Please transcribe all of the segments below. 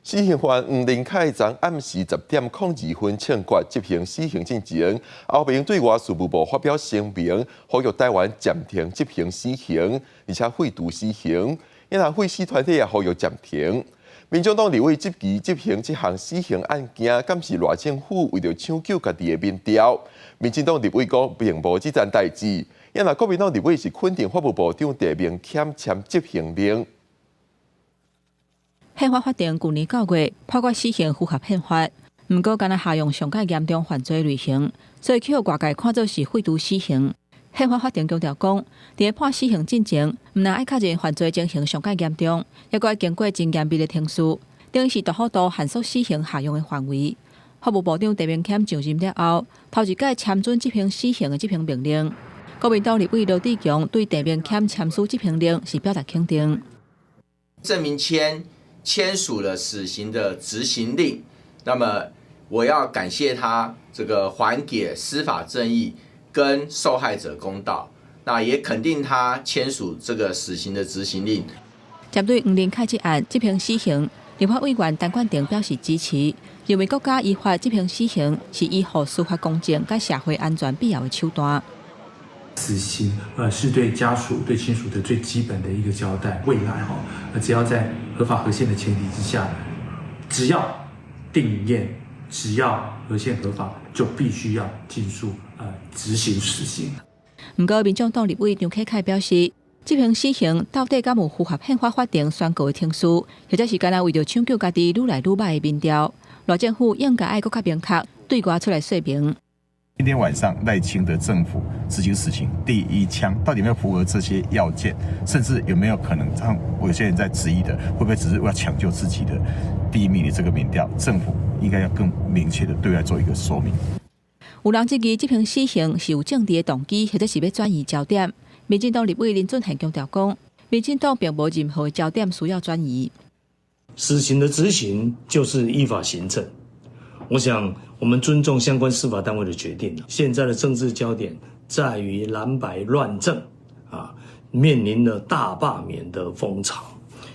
死刑犯黃仁凱昨暗時10點02分槍決執行死刑進前，歐盟對外事務部發表聲明，呼籲台灣暫停執行死刑，而且廢除死刑。因為廢死團體也呼籲暫停。民眾黨立委質疑執行這項死刑案件，敢是賴政府為著搶救家己的民調？民進黨立委講並無這層代誌，因為國民黨立委是肯定法務部長鄭明謙簽執行令。憲法法庭舊年9月判決死刑符合憲法，毋過干焦適用上蓋嚴重犯罪類型，所以去予外界看做是廢除死刑。憲法法庭強調講，佇判死刑進前，毋但愛確認犯罪情形上蓋嚴重，猶閣愛經過真嚴密的程序，等於是大幅度限縮死刑適用的範圍。法務部長鄭明謙上任了後，頭一擺簽准執行死刑的執行命令。國民黨立委羅智強對鄭明謙簽署執行令是表達肯定。鄭明謙簽署了死刑的執行令，那麼我要感謝他這個還給司法正義跟受害者公道，那也肯定他簽署這個死刑的執行令。針對黃仁凱這案執行死刑，立法委員陳冠廷表示支持，認為國家依法執行死刑是維護司法公正佮社會安全必要的手段。死刑，是對家屬、對親屬的最基本的一個交代。未來哈，只要在合法合憲的前提之下，只要定讞，只要合憲合法，就必須要盡速執行死刑。毋過，民眾黨立委張啟楷表示，執行死刑到底敢有符合憲法法庭宣告的程序，或者是干焦為著搶救家己愈來愈䆀的民調，賴政府應該愛閣較明確對外出來說明。今天晚上賴清德政府執行死刑第一槍，到底有沒有符合這些要件？甚至有沒有可能像有些人在質疑的，會不會只是為了搶救自己的第一名的這個民調？政府應該要更明確的對外做一個說明。有人質疑執行死刑是有政治的動機，或者是欲轉移焦點。民進黨立委林俊憲強調講，民進黨並無任何焦點需要轉移。死刑的執行就是依法行政。我想，我們尊重相關司法單位的決定。現在的政治焦點在於藍白亂政，啊，面臨了大罷免的風潮，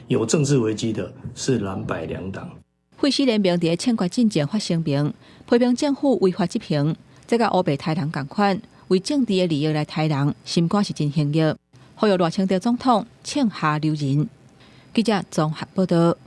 有政治危機的是藍白兩黨。廢死聯盟佇槍決進前發聲明，批評政府違法執行，這佮烏白刣人仝款，為政治的利益來刣人，心肝是真凶惡。呼籲賴清德總統槍下留人。記者綜合報道。